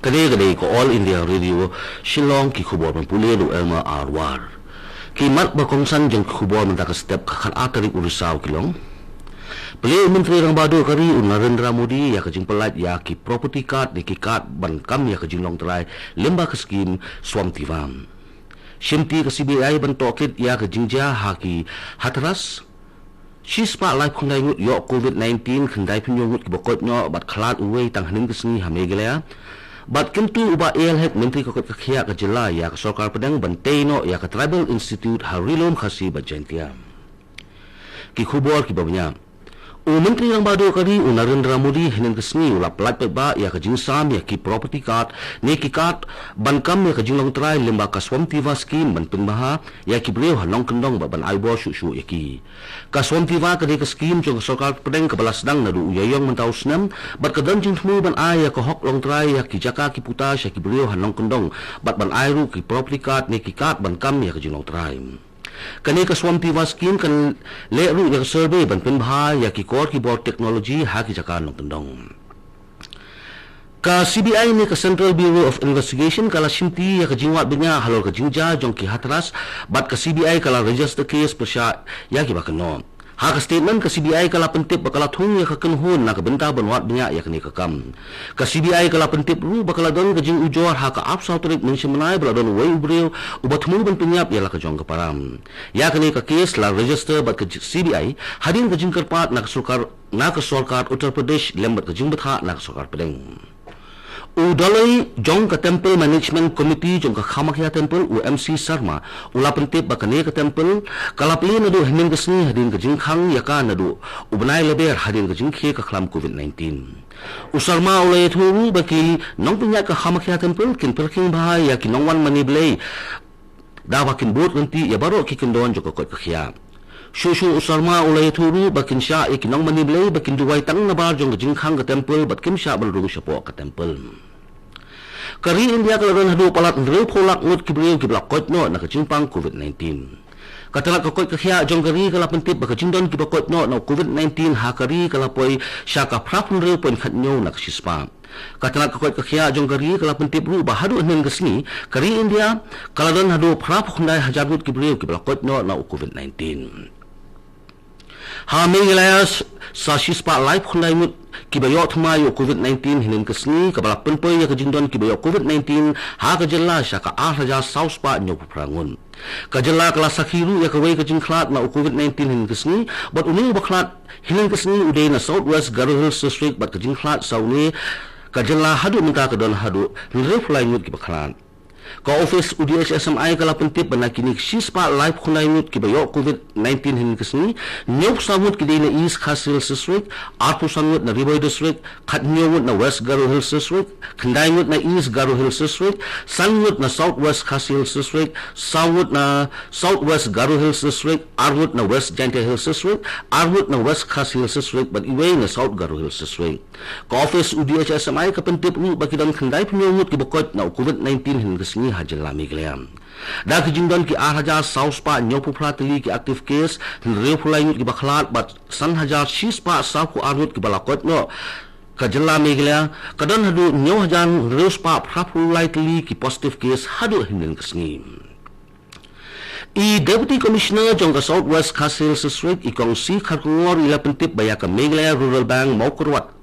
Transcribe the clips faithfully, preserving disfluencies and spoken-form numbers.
Kane ka dei ka All India Radio Shillong, ki khubor ban pule da u Elmer R War. Ki mat ba kongsan jong ki khubor mynta ka step, ka khatar tarik u Risaw ki long: Plie u Myntri Rangbah Duh ka ri u Narendra Modi ïa ka jingpyllait ïa ki property card ne ki card ban kam ïa ka jinglong trai lyngba ka skim Swamtiva. Shimti ka C B I ban tohkit ïa ka jingjia ha ki Hathras. Shispah laiphew khyndai ngut ïoh Covid nineteen, khyndai phew hynñiew ngut kiba koit noh bad khlad uwei tang hynnin ka sngi ha Meghalaya. Bad kyntu u Bah A L Hek, Myntri ka koit ka khiah ka jylla, ïa ka sorkar pdeng ban tei noh ïa ka Tribal Institute ha Ri-lum Khasi bad Jaintia. Ki khubor kiba bniah. U Myntri Rangbah Duh ka ri u Narendra Modi hynnin ka sngi u la pyllait paidbah ïa ka jingsam ïa ki property card ne ki card ban kam ïa ka jinglong trai lyngba ka Swamtiva Scheme ban pynbha ïa ki briew ha nongkyndong bad ban ai bor shuh shuh ïa ki. Ka Swamtiva ka dei ka skim jong ka sorkar pdeng kaba la sdang naduh u ïaïong mynta u snem, bad ka don jingthmu ban ai ïa ka hok long trai ïa ki jaka ki puta sha ki briew ha nongkyndong, bad ban ai ruh ki property card ne ki card ban kam ïa ka jinglong trai. Kane ka Swamtiva Scheme kan leh ruh ïa ka survey ban pynbha ïa ki kor ki bor technology ha ki jaka nongkyndong. Ka C B I ne ka Central Bureau of Investigation ka la shimti ïa ka jingwad bniah halor ka jingjia jong ki Hathras, bad ka C B I ka la register case pyrshah ïa kiba kynnoh. Ha ka statement, ka C B I ka la pyntip ba ka la thung ïa ka kynhun na ka bynta ban wad bniah ïa kane ka kam. Ka C B I ka la pyntip ruh ba ka la don ka jingujor ha ka arphew saw tarik mynshemnai ba la don uwei u briew uba thmu ban pynïap ïa la ka jong ka para. Ïa kane ka case la register bad ka C B I hadien ka jingkyrpad na ka sorkar, na ka sorkar Uttar Pradesh lem bad ka jingbthah na ka sorkar pdeng. U Daloi jong ka Temple Management Committee jong ka Kamakhya Temple, u M C Sharma, u la pyntip ba kane ka temple ka la plie naduh hynnin ka sngi hadien ka jingkhang ïa ka naduh u bnai Lber hadien ka jingkhie ka khlam Covid nineteen. U Sharma u la ïathuh ruh ba ki nongpynïaid ka Kamakhya Temple kin pyrkhing bha ïa ki nongwan mane Blei da ba kin bud ryntih ïa baroh ki kyndon jong ka koit ka khiah. Shuh shuh u Sharma u la ïathuh ruh ba kin shah ïa ki nongmane Blei ba kin duwai tang nabar jong ka jingkhang ka temple bad kim shah ban rung shapoh ka temple. Ka ri India ka la don haduh palat hynriewphew lak ngut ki briew kiba la koit noh na ka jingpang Covid nineteen. Ka tnat ka koit ka khiah jong ka ri ka la pyntip ba ka jingdon kiba koit noh na u Covid nineteen ha ka ri ka la poi sha ka phraphew hynriew point khathynñiew na ka shispah. Ka tnat ka koit ka khiah jong ka ri ka la pyntip ruh ba haduh hynnin ka sngi, ka ri India ka la don haduh phraphew khyndai hajar ngut ki briew kiba la koit noh na u Covid nineteen. Ha Meghalaya, sa shispah laiphew khyndai ngut kiba ïoh thymmai ïa u Covid nineteen hynnin ka sngi, kaba la pynpoi ïa ka jingdon kiba ïoh Covid nineteen ha ka jylla sha ka ar hajar saw spah hynñiewphew phra ngut. Ka jylla ka la sakhi ruh ïa kawei ka jingkhlad na u Covid nineteen hynnin ka sngi, bad une uba khlad hynnin ka sngi u dei na South West Garo Hills District, bad ka jingkhlad sa une ka jylla haduh mynta ka don haduh hynriewphew lai ngut kiba khlad. Ka office u D H S M I ka la pyntip ba na kine ki shispah laiphew khyndai ngut kiba ïoh Covid nineteen hynnin ka sngi, hynñiewphew saw ngut ki dei na East Khasi Hills District, arphew san ngut na Ri Bhoi District, khathynñiew ngut na West Garo Hills District, khyndai ngut na East Garo Hills District, san ngut na South West Khasi Hills District, saw ngut na South West Garo Hills District, ar ngut na West Jaintia Hills District, ar ngut na West Khasi Hills District, bad iwei na South Garo Hills District. Ka office u D H S M I ka pyntip ruh ba ki don khyndai phew hynñiew ngut kiba koit na u Covid nineteen hynnin ka sngi ha jylla Meghalaya. Da ki jingdon ki ar hajar saw spah hynñiewphew phra tylli ki active case, hynriewphew lai ngut kiba khlad, bad san hajar shi spah sawphew ar ngut kiba la koit noh, ka jylla Meghalaya ka don haduh hynñiew hajar hynriew spah phraphew lai tylli ki positive case haduh hynnin ka sngi. I Deputy Commissioner jong ka South West Khasi Hills District, i Kong C Kharkongor, i la pyntip ba ïa ka Meghalaya Rural Bank Mawkyrwat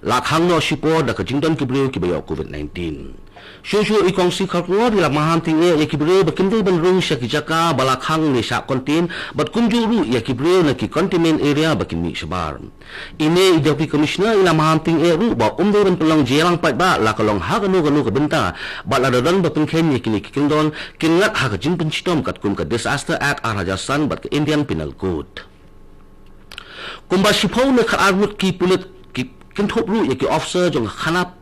la khang noh shipor da ka jingdon ki briew kiba ïoh Covid nineteen. Shuh shuh i Kong C Kharkongor i la maham tyngeh ïa ki briew ba kim dei ban rung sha ki jaka ba la khang ne shah contain, bad kumjuh ruh ïa ki briew na ki containment area ba kin mih shabar. Ine i Deputy Commissioner i la maham tyngeh ruh ba um dei ban pynlong jingïalang paidbah la ka long ha kano kano ka bynta, bad lada don ba pynkheiñ ïa kine ki kyndon, kin ngat ha ka jingpynshitom katkum ka Disaster Act ar hajar san bad ka Indian Penal Code. Kumba shiphew ne khatar ngut ki pulit ki kynthup ruh ïa ki officer jong ka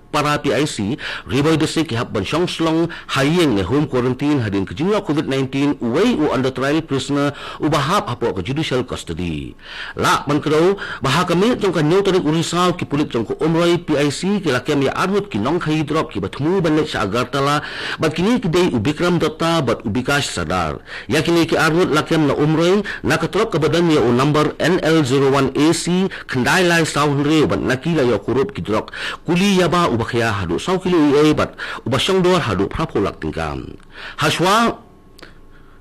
Khanapara P I C, Ri Bhoi District, ki hap ban shong shlong ha ïing ne home quarantine hadien ka jingïoh Covid nineteen uwei u under trial prisoner uba hap hapoh ka judicial custody. Lah ban kdew ba ha ka miet jong ka hynñiew tarik u Risaw, ki pulit jong ka Umroi P I C ki la kem ïa ar ngut ki nongkhaïi drok kiba thmu ban leit sha Agartala, bad kine ki dei u Bikram Dutta bad u Bikash Sardar. Ïa kine ki ar ngut la kem na Umroi na ka trok kaba don ïa u number N L zero one A C khyndai lai saw hynriew, bad na ki la ïoh kurup ki drok kuli ïaba, ba khia haduh saw kilo ei ei bad uba shong dor haduh phra phew lak tyngka. Hashwa,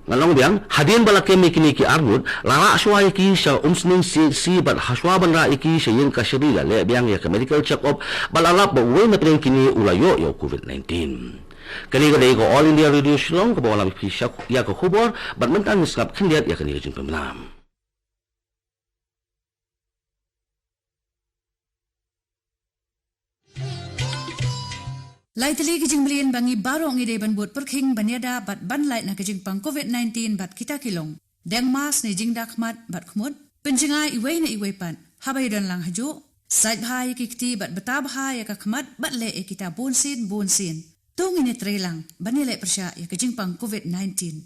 ngan ong biang, hadien ba la kem ïa kine ki arngut, la rah shwa ïa ki sha Umsning C H C bad hashwa ban rah ïa ki sha ïing kashari la leh biang ïa ka medical check-up bad la lap ba uwei na pdeng kine u la ïoh ïa u covid nineteen. Kane ka dei ka All India Radio Shillong kaba wan lam ïa phi sha ïa ka khubor bad mynta ngin sngap khyndiat ïa kane ka jingpynbna. Lai tylli ki jingmlien ba ngi baroh ngi dei ban bud pyrkhing ban ïada bad ban lait na ka jingpang covid nineteen bad kita ki long: deng mask ne jingda khmat bad khmut, pynjngai iwei na iwei pat haba ïadon lang hajuh, sait bha ïa ki kti bad bta bha ïa ka khmat bad leh ïa kita bunsien bunsien. To ngin ïatrei lang ban ïaleh pyrshah ïa ka jingpang covid nineteen.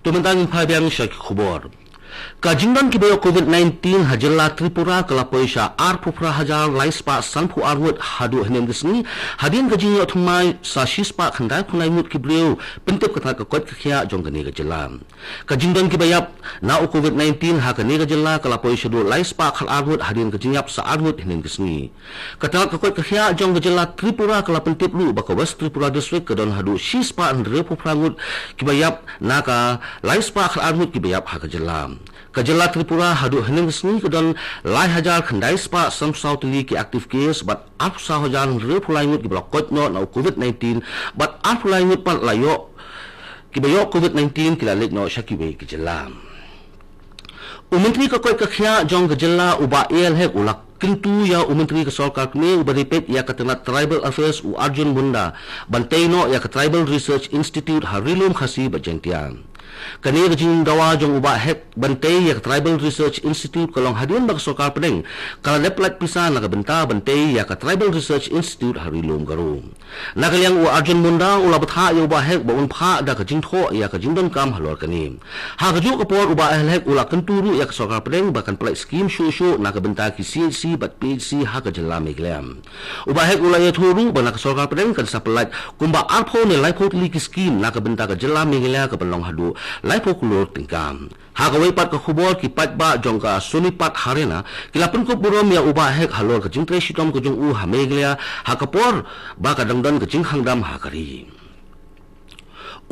To mynta ngin phai biang sha ki khubor. Ka jingdon kiba ïoh covid nineteen ha jylla Tripura ka la poi sha arphew phra hajar lai spah sanphew ar ngut haduh hynnin ka sngi, hadien ka jingïoh thymmai sa shi spah khyndai phew lai ngut ki briew, pyntip ka tnat ka koit ka khiah jong kane ka jylla. Ka jingdon kiba ïap na u covid nineteen ha kane ka jylla ka la poi shaduh lai spah khat ar ngut hadien ka jingïap sa ar ngut hynnin ka sngi. Ka tnat ka koit ka khiah jong ka jylla Tripura ka la pyntip ruh ba ka West Tripura District ka don haduh shi spah hynriew phew phra ngut kiba ïap na ka lai spah khat ar ngut kiba ïap ha ka jylla. Ka jylla Tripura haduh hynnin ka sngi ka don lai hajar khyndai spah sanphew saw tylli ki active case bad arphew saw hajar hynriew phew lai ngut kiba la koit noh na u covid nineteen bad arphew lai ngut pat la ïoh kiba ïoh covid nineteen ki la leit noh sha kiwei ki jylla. U Myntri ka koit ka khiah jong ka jylla u Bah A L Hek u la kyntu ïa u Myntri ka sorkar kmie uba dei peit ïa ka tnat Tribal Affairs u Arjun Munda ban tei noh ïa ka Tribal Research Institute ha Ri-lum Khasi bad Jaiñtia. Kane ka jingdawa jong u Bah Hek ban tei ïa ka Tribal Research Institute ka long hadien ba ka sorkar pdeng ka la dep lait pisa na ka bynta ban tei ïa ka Tribal Research Institute ha Ri-lum Garo. Na ka liang u Arjun Munda u la bthah ïa u Bah Hek ba un phah da ka jingthoh ïa ka jingdonkam halor kane. Ha kajuh ka por u Bah A L Hek u la kyntu ruh ïa ka sorkar pdeng ba kan pynlait skim shuh shuh na ka bynta ki C H C bad P H C ha ka jylla Meghalaya. U Bah Hek u la ïathuh ruh ba na ka sorkar pdeng kan sa pynlait kumba arphew ne laiphew tylli ki skim na ka bynta ka jylla Meghalaya kaban long haduh laiphew klur tyngka. Ha kawei pat ka khubor, ki paidbah jong ka Sonipat Haryana ki la pynkup burom ïa u Bah Hek halor ka jingtrei shitom ka jong u ha Meghalaya ha ka por ba ka dang don ka jingkhang dam ha ka ri.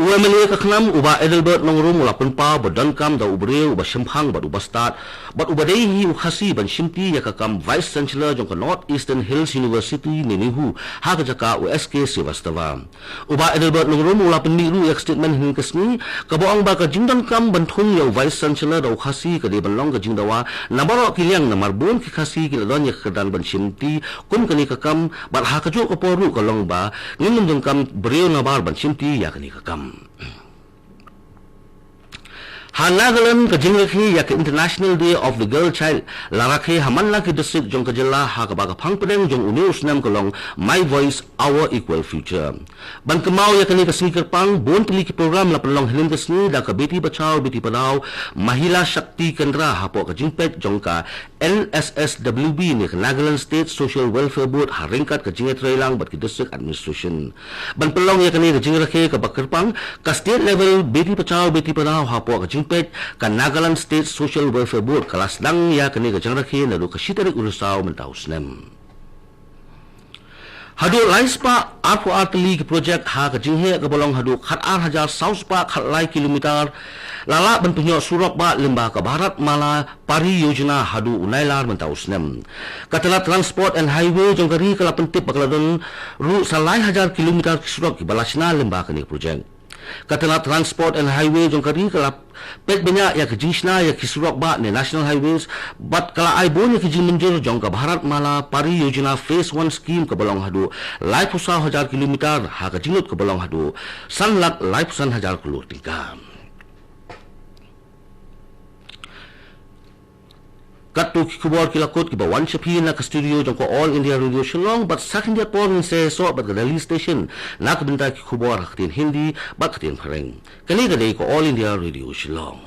U M L A ka KHNAM u Bah Adelbert Nongrum u la pynpaw ba donkam da u briew uba shemphang bad uba stad bad uba dei hi u Khasi ban shimti ïa ka kam Vice Chancellor jong ka North Eastern Hills University ne NEHU ha ka jaka u S K Srivastava. U Bah Adelbert Nongrum u la pynmih ruh ïa ka statement hynnin ka sngi kaba ong ba ka jingdonkam ban thung ïa u Vice Chancellor da u Khasi ka dei ban long ka jingdawa na baroh ki liang namar bun ki Khasi ki la don ïa ka kyrdan ban shimti kum kane ka kam bad ha kajuh ka por ruh ka long ba ngin ym donkam briew nabar ban shimti ïa kane ka kam. Ha Nagaland ka jingrakhe ïa ka International Day of the Girl Child la rakhe ha man la ki district jong ka jylla ha kaba ka phang pdeng jong une u snem ka long My Voice, Our Equal Future. Ban kynmaw ïa kane ka sngi kyrpang, bun tylli ki program la pynlong hynnin ka sngi da ka Beti Bachao Beti Padhao Mahila Shakti Kendra hapoh ka jingpeit jong ka N S S W B ne ka Nagaland State Social Welfare Board ha ryngkat ka jingïatreilang bad ki district administration. Ban pynlong ïa kane ka jingrakhe kaba kyrpang, ka state level Beti Bachao Beti Padhao hapoh ka jingpeit ka Nagaland State Social Welfare Board ka la sdang ïa kane ka jingrakhe naduh ka shi tarik u Risaw mynta u snem. Haduh lai spah arphew ar tylli ki projek ha ka jingheh kaba long haduh khat ar hajar saw spah khat lai kilometer la lah ban pynïoh surok bah lyngba ka Bharat Mala Pari Yojana haduh u Nailar mynta u snem. Ka tnat Transport and Highway jong ka ri ka la pyntip ba ka la don ruh sa lai hajar kilometer ki surok kiba la shna lyngba kane ka projek. Ka tnat Transport and Highway jong ka ri ka la peit bniah ïa ka jingshna ïa ki surok bah ne National Highways bad ka la ai bun ïa ki jingmynjur jong ka Bharat Mala Pari Yojana Phase One Scheme kaba long haduh laiphew saw hajar kilometer ha ka jinglut kaba long haduh san lak laiphew san hajar klur tyngka. Katto ki khubor ki la kut kiba wan sha phi na ka studio jong ka All India Radio Shillong bad sa khyndiat por ngin sa ïasoh bad ka Delhi Station na ka bynta ki khubor ha ka ktien Hindi bad ka ktien Phareng. Kane ka dei ka All India Radio Shillong.